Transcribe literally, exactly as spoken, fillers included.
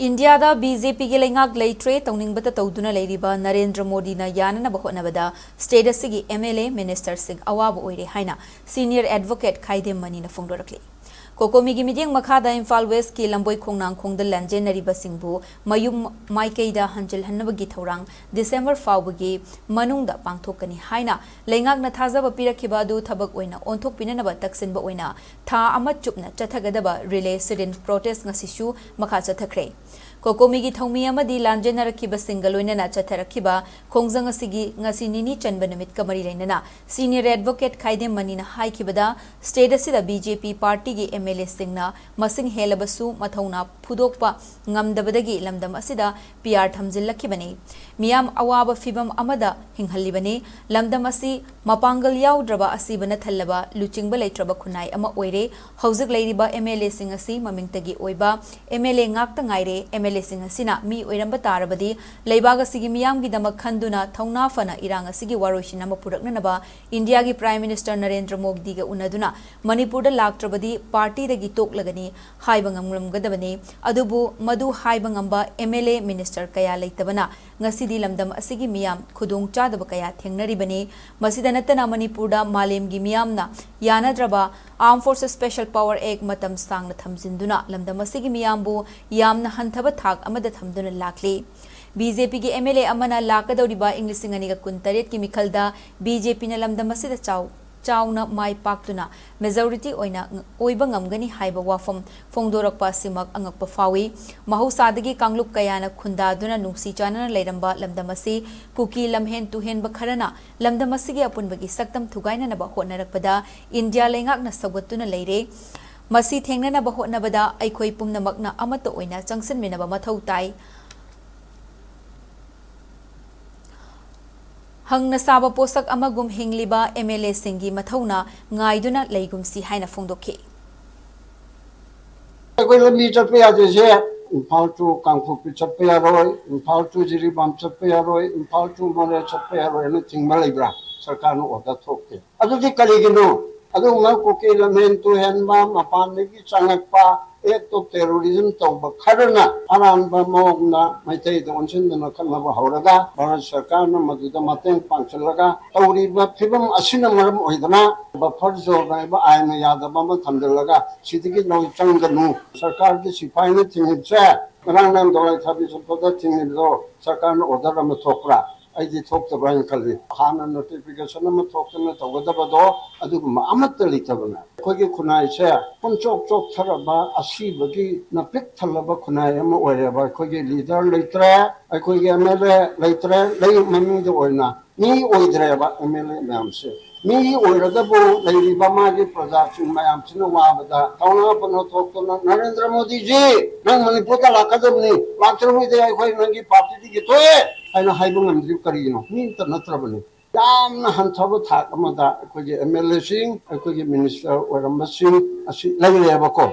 ꯏꯟꯗꯤꯌꯥꯗ B J ꯄꯤꯒꯤ ꯂꯩꯉꯥꯛ ꯂꯩꯇ꯭ꯔꯦ, ꯇꯧꯅꯤꯡꯕꯇ ꯇꯧꯗꯨꯅ ꯂꯩꯔꯤꯕ ꯅꯔꯦꯟꯗ꯭ꯔ ꯃꯣꯗꯤꯅ ꯌꯥꯅꯅꯕ ꯍꯣꯠꯅꯕꯗ state ꯑꯁꯤꯒꯤ M L A, ministerꯁꯤꯡ ꯑꯋꯥꯕ ꯑꯣꯏꯔꯦ ꯍꯥꯏꯅ senior advocate ꯈꯥꯏꯗꯦꯝ ꯃꯅꯤꯅ ꯐꯣꯡꯗꯣꯔꯛꯂꯤ꯫ ꯀꯣꯀꯣꯃꯤꯒꯤ ꯃꯤꯠꯌꯦꯡ ꯃꯈꯥꯗ ꯏꯝꯐꯥꯜ Westꯀꯤ ꯂꯝꯕꯣꯏ ꯈꯣꯡꯅꯥꯡꯈꯣꯡꯗ ꯂꯥꯟꯖꯦꯟꯅꯔꯤꯕꯁꯤꯡꯕꯨ ꯃꯌꯨꯝ ꯃꯥꯏꯀꯩꯗ ꯍꯟꯖꯤꯜꯍꯟꯅꯕꯒꯤ ꯊꯧꯔꯥꯡ December ꯐꯥꯎꯕꯒꯤ ꯃꯅꯨꯡꯗ ꯄꯥꯡꯊꯣꯛꯀꯅꯤ ꯍꯥꯏꯅ ꯂꯩꯉꯥꯛꯅ ꯊꯥꯖꯕ ꯄꯤꯔꯛꯈꯤꯕ ꯑꯗꯨ ꯊꯕꯛ ꯑꯣꯏꯅ ꯑꯣꯟꯊꯣꯛꯄꯤꯅꯅꯕ ꯇꯛꯁꯤꯟꯕ ꯑꯣꯏꯅ ꯊꯥ ꯑꯃ ꯆꯨꯞꯅ ꯆꯠꯊꯒꯗꯕ relay sit-in protest ꯉꯁꯤꯁꯨ ꯃꯈꯥ ꯆꯠꯊꯈ꯭ꯔꯦ꯫ ꯀꯣꯀꯣꯃꯤꯒꯤ ꯊꯧꯃꯤ ꯑꯃꯗꯤ ꯂꯥꯟꯖꯦꯟꯅꯔꯛꯈꯤꯕꯁꯤꯡꯒ ꯂꯣꯏꯅꯅ ꯆꯠꯊꯔꯛꯈꯤꯕ ꯈꯣꯡꯖꯪ ꯑꯁꯤꯒꯤ ꯉꯁꯤ ꯅꯤꯅꯤ ꯆꯟꯕ ꯅꯨꯃꯤꯠꯀ ꯃꯔꯤ ꯂꯩꯅꯅ senior advocate ꯈꯥꯏꯗꯦꯝ ꯃꯅꯤꯅ ꯍꯥꯏꯈꯤꯕꯗ, state ꯑꯁꯤꯗ B J P partyꯒꯤ M L Aꯁꯤꯡꯅ ꯃꯁꯤꯡ ꯍꯦꯜꯂꯕꯁꯨ ꯃꯊꯧꯅꯥ ꯐꯨꯗꯣꯛꯄ ꯉꯝꯗꯕꯗꯒꯤ ꯂꯝꯗꯝ ꯑꯁꯤꯗ P R ꯊꯝꯖꯤꯜꯂꯛꯈꯤꯕꯅꯤ꯫ ꯃꯤꯌꯥꯝ ꯑꯋꯥꯕ ꯐꯤꯚꯝ ꯑꯃꯗ ꯍꯤꯡꯍꯜꯂꯤꯕꯅꯤ꯫ ꯂꯝꯗꯝ ꯑꯁꯤ ꯃꯄꯥꯡꯒꯜ ꯌꯥꯎꯗ꯭ꯔꯕ, ꯑꯁꯤꯕꯅ ꯊꯜꯂꯕ, ꯂꯨꯆꯤꯡꯕ ꯂꯩꯇ꯭ꯔꯕ ꯈꯨꯟꯅꯥꯏ ꯑꯃ ꯑꯣꯏꯔꯦ꯫ ꯍꯧꯖꯤꯛ ꯂꯩꯔꯤꯕ M L Aꯁꯤꯡ ꯑꯁꯤ ꯃꯃꯤꯡꯇꯒꯤ ꯑꯣꯏꯕ M L A ꯉꯥꯛꯇ ꯉꯥꯏꯔꯦ꯫ M L Aꯁꯤꯡ ꯑꯁꯤꯅ ꯃꯤ ꯑꯣꯏꯔꯝꯕ ꯇꯥꯔꯕꯗꯤ ꯂꯩꯕꯥꯛ ꯑꯁꯤꯒꯤ ꯃꯤꯌꯥꯝꯒꯤꯗꯃꯛ ꯈꯟꯗꯨꯅ ꯊꯧꯅꯥ ꯐꯅ ꯏꯔꯥꯡ ꯑꯁꯤꯒꯤ ꯋꯥꯔꯣꯏꯁꯤꯟ ꯑꯃ ꯄꯨꯔꯛꯅꯅꯕ ꯏꯟꯗꯤꯌꯥꯒꯤ Prime Minister ꯅꯔꯦꯟꯗ꯭ꯔ ꯃꯣꯗꯤꯒ ꯎꯅꯗꯨꯅ ꯃꯅꯤꯄꯨꯔꯗ ꯂꯥꯛꯇ꯭ꯔꯕꯗꯤ partyꯗꯒꯤ ꯇꯣꯛꯂꯒꯅꯤ ꯍꯥꯏꯕ ꯉꯝꯂꯝꯒꯗꯕꯅꯤ꯫ ꯑꯗꯨꯕꯨ ꯃꯗꯨ ꯍꯥꯏꯕ ꯉꯝꯕ M L A, minister ꯀꯌꯥ ꯂꯩꯇꯕꯅ ꯉꯁꯤꯗꯤ ꯂꯝꯗꯝ ꯑꯁꯤꯒꯤ ꯃꯤꯌꯥꯝ ꯈꯨꯗꯣꯡ ꯆꯥꯗꯕ ꯀꯌꯥ ꯊꯦꯡꯅꯔꯤꯕꯅꯤ꯫ ꯃꯁꯤꯗ ꯅꯠꯇꯅ ꯃꯅꯤꯄꯨꯔꯗ ꯃꯥꯂꯦꯝꯒꯤ ꯃꯤꯌꯥꯝꯅ ꯌꯥꯅꯗ꯭ꯔꯕ Armed Forces Special Power Act ꯃꯇꯝ ꯁꯥꯡꯅ ꯊꯝꯖꯤꯟꯗꯨꯅ ꯂꯝꯗꯝ ꯑꯁꯤꯒꯤ ꯃꯤꯌꯥꯝꯕꯨ ꯌꯥꯝꯅ ꯍꯟꯊꯕ ꯊꯥꯛ ꯑꯃꯗ ꯊꯝꯗꯨꯅ ꯂꯥꯛꯂꯤ꯫ B J Pꯒꯤ M L A ꯑꯃꯅ ꯂꯥꯛꯀꯗꯧꯔꯤꯕ ꯏꯪ ꯂꯤꯁꯤꯡ ꯑꯅꯤꯒ ꯀꯨꯟꯇꯔꯦꯠꯀꯤ ꯃꯤꯈꯜꯗ B J Pꯅ ꯂꯝꯗꯝ ꯑꯁꯤꯗ ꯆꯥꯎ-, ꯆꯥꯎꯅ ꯃꯥꯏ ꯄꯥꯛꯇꯨꯅ majority ꯑꯣꯏꯅ ꯉ-, ꯑꯣꯏꯕ ꯉꯝꯒꯅꯤ ꯍꯥꯏꯕ ꯋꯥꯐꯝ ꯐꯣꯡꯗꯣꯔꯛꯄ ꯑꯁꯤꯃꯛ ꯑꯉꯛꯄ ꯐꯥꯎꯏ꯫ ꯃꯍꯧꯁꯥꯗꯒꯤ ꯀꯥꯡꯂꯨꯞ ꯀꯌꯥꯅ ꯈꯨꯟꯗꯥꯗꯨꯅ ꯅꯨꯡꯁꯤ ꯆꯥꯟꯅꯅ ꯂꯩꯔꯝꯕ ꯂꯝꯗꯝ ꯑꯁꯤ ꯀꯨꯀꯤ ꯂꯝꯍꯦꯟ ꯇꯨꯍꯦꯟꯕ ꯈꯔꯅ ꯂꯝꯗꯝ ꯑꯁꯤꯒꯤ ꯑꯄꯨꯟꯕꯒꯤ ꯁꯛꯇꯝ ꯊꯨꯒꯥꯏꯅꯅꯕ ꯍꯣꯠꯅꯔꯛꯄꯗ ꯏꯟꯗꯤꯌꯥ ꯂꯩꯉꯥꯛꯅ ꯁꯧꯒꯠꯇꯨꯅ ꯂꯩꯔꯦ꯫ ꯃꯁꯤ ꯊꯦꯡꯅꯅꯕ ꯍꯣꯠꯅꯕꯗ ꯑꯩꯈꯣꯏ ꯄꯨꯝꯅꯃꯛꯅ ꯑꯃꯠꯇ ꯑꯣꯏꯅ ꯆꯪꯁꯤꯟꯃꯤꯟꯅꯕ ꯃꯊꯧ ꯇꯥꯏ꯫ ꯍꯪꯅ ꯁꯥꯕ ꯄꯣꯠꯁꯛ ꯑꯃꯒꯨꯝ ꯍꯤꯡꯂꯤꯕ M L Aꯁꯤꯡꯒꯤ ꯃꯊꯧꯅ ꯉꯥꯏꯗꯨꯅ ꯂꯩꯒꯨꯝꯁꯤ ꯍꯥꯏꯅ ꯐꯣꯡꯗꯣꯛꯈꯤ꯫ ꯑꯩꯈꯣꯏ ꯂꯝꯕꯤ ꯆꯠꯄ ꯌꯥꯗ꯭ꯔꯤꯁꯦ, ꯏꯝꯐꯥꯜ to ꯀꯥꯡꯄꯣꯛꯄꯤ ꯆꯠꯄ ꯌꯥꯔꯣꯏ, ꯏꯝꯐꯥꯜ to ꯖꯤꯔꯤꯕꯥꯝ ꯆꯠꯄ ꯌꯥꯔꯣꯏ, ꯏꯝꯐꯥꯜ to ꯃꯣꯔꯦ ꯆꯠꯄ ꯌꯥꯔꯣꯏ ꯍꯥꯏꯅ ꯊꯤꯡꯕ ꯂꯩꯕ꯭ꯔꯥ? ꯁꯔꯀꯥꯔꯅ order ꯊꯣꯛꯇꯦ꯫ ꯑꯗꯨꯗꯤ ꯀꯔꯤꯒꯤꯅꯣ? ꯑꯗꯨꯒꯨꯝꯕ ꯀꯨꯀꯤ ꯂꯝꯍꯦꯟ ꯇꯨꯍꯦꯟꯕ, ꯃꯄꯥꯟꯗꯒꯤ ꯆꯪꯉꯛꯄ, ꯑꯦꯛ ꯑꯣꯐ ꯇꯦꯔꯣꯔꯤꯖꯝ ꯇꯧꯕ ꯈꯔꯅ ꯑꯔꯥꯟꯕ ꯃꯑꯣꯡꯗ ꯃꯩꯇꯩꯗ ꯑꯣꯟꯁꯤꯟꯗꯅ ꯈꯠꯅꯕ ꯍꯧꯔꯒ, ꯚꯥꯔꯠ ꯁꯔꯀꯥꯔꯅ ꯃꯗꯨꯗ ꯃꯇꯦꯡ ꯄꯥꯡꯁꯤꯜꯂꯒ ꯇꯧꯔꯤꯕ ꯐꯤꯕꯝ ꯑꯁꯤꯅ ꯃꯔꯝ ꯑꯣꯏꯗꯅ ꯕꯐꯔ ꯖꯣꯟ ꯍꯥꯏꯕ ꯑꯥꯏꯟꯅ ꯌꯥꯗꯕ ꯑꯃ ꯊꯝꯖꯤꯜꯂꯒ ꯁꯤꯗꯒꯤ ꯅꯣꯏ ꯆꯪꯒꯅꯨ, ꯁꯔꯀꯥꯔꯒꯤ ꯁꯤꯐꯥꯏꯅ ꯊꯤꯡꯉꯤꯕꯁꯦ, ꯉꯔꯥꯡ ꯅꯍꯥꯟ ꯗꯣꯂꯥꯏ ꯊꯥꯕꯤ ꯆꯠꯄꯗ ꯊꯤꯡꯉꯤꯕꯗꯣ ꯁꯔꯀꯥꯔꯅ ꯑꯣꯔꯗꯔ ꯑꯃ ꯊꯣꯛꯄ꯭ꯔꯥ? ꯑꯩꯗꯤ ꯊꯣꯛꯇꯕ꯭ꯔꯥ ꯍꯥꯏꯅ ꯈꯜꯂꯤ꯫ ꯍꯥꯟꯅ ꯅꯣꯇꯤꯐꯤꯀꯦꯁꯟ ꯑꯃ ꯊꯣꯛꯇꯅ ꯇꯧꯒꯗꯕꯗꯣ ꯑꯗꯨꯒꯨꯝꯕ ꯑꯃꯠꯇ ꯂꯩꯇꯕꯅ ꯑꯩꯈꯣꯏꯒꯤ ꯈꯨꯟꯅꯥꯏꯁꯦ ꯄꯨꯝꯆꯣꯛ ꯆꯣꯛꯊꯔꯕ, ꯑꯁꯤꯕꯒꯤ ꯅꯄꯤꯛ ꯊꯜꯂꯕ ꯈꯨꯟꯅꯥꯏ ꯑꯃ ꯑꯣꯏꯔꯦꯕ꯫ ꯑꯩꯈꯣꯏꯒꯤ ꯂꯤꯗꯔ ꯂꯩꯇ꯭ꯔꯦ, ꯑꯩꯈꯣꯏꯒꯤ ꯑꯦꯝ ꯑꯦꯜ ꯑꯦ ꯂꯩꯇ꯭ꯔꯦ, ꯂꯩ ꯃꯃꯤꯡꯗ ꯑꯣꯏꯅ ꯃꯤ ꯑꯣꯏꯗ꯭ꯔꯦꯕ ꯑꯦꯝ ꯑꯦꯜ ꯑꯦ ꯃꯌꯥꯝꯁꯦ꯫ ꯃꯤ ꯑꯣꯏꯔꯒꯕꯨ ꯂꯩꯔꯤꯕ ꯃꯥꯒꯤ ꯄ꯭ꯔꯖꯥꯁꯤꯡ ꯃꯌꯥꯝꯁꯤꯅ ꯋꯥꯕꯗ ꯊꯧꯅꯥ ꯐꯅ ꯊꯣꯛꯇꯨꯅ, "ꯅꯔꯦꯟꯗ꯭ꯔ ꯃꯣꯗꯤꯖꯤ, ꯅꯪ ꯃꯅꯤꯄꯨꯔꯗ ꯂꯥꯛꯀꯗꯕꯅꯤ, ꯂꯥꯛꯇ꯭ꯔꯕꯗꯤ ꯑꯩꯈꯣꯏ ꯅꯪꯒꯤ ꯄꯥꯔꯇꯤꯗꯒꯤ ꯊꯣꯛꯑꯦ" ꯍꯥꯏꯅ ꯍꯥꯏꯕ ꯉꯝꯗ꯭ꯔꯤꯕ ꯀꯔꯤꯒꯤꯅꯣ? ꯃꯤ ꯑꯃꯠꯇ ꯅꯠꯇ꯭ꯔꯕꯅꯤ꯫ ꯌꯥꯝꯅ ꯍꯟꯊꯕ ꯊꯥꯛ ꯑꯃꯗ ꯑꯩꯈꯣꯏꯒꯤ ꯑꯦꯝ ꯑꯦꯜ ꯑꯦꯁꯤꯡ, ꯑꯩꯈꯣꯏꯒꯤ ꯃꯤꯅꯤꯁꯇꯔ ꯑꯣꯏꯔꯝꯕꯁꯤꯡ ꯑꯁꯤ ꯂꯩꯔꯦꯕꯀꯣ꯫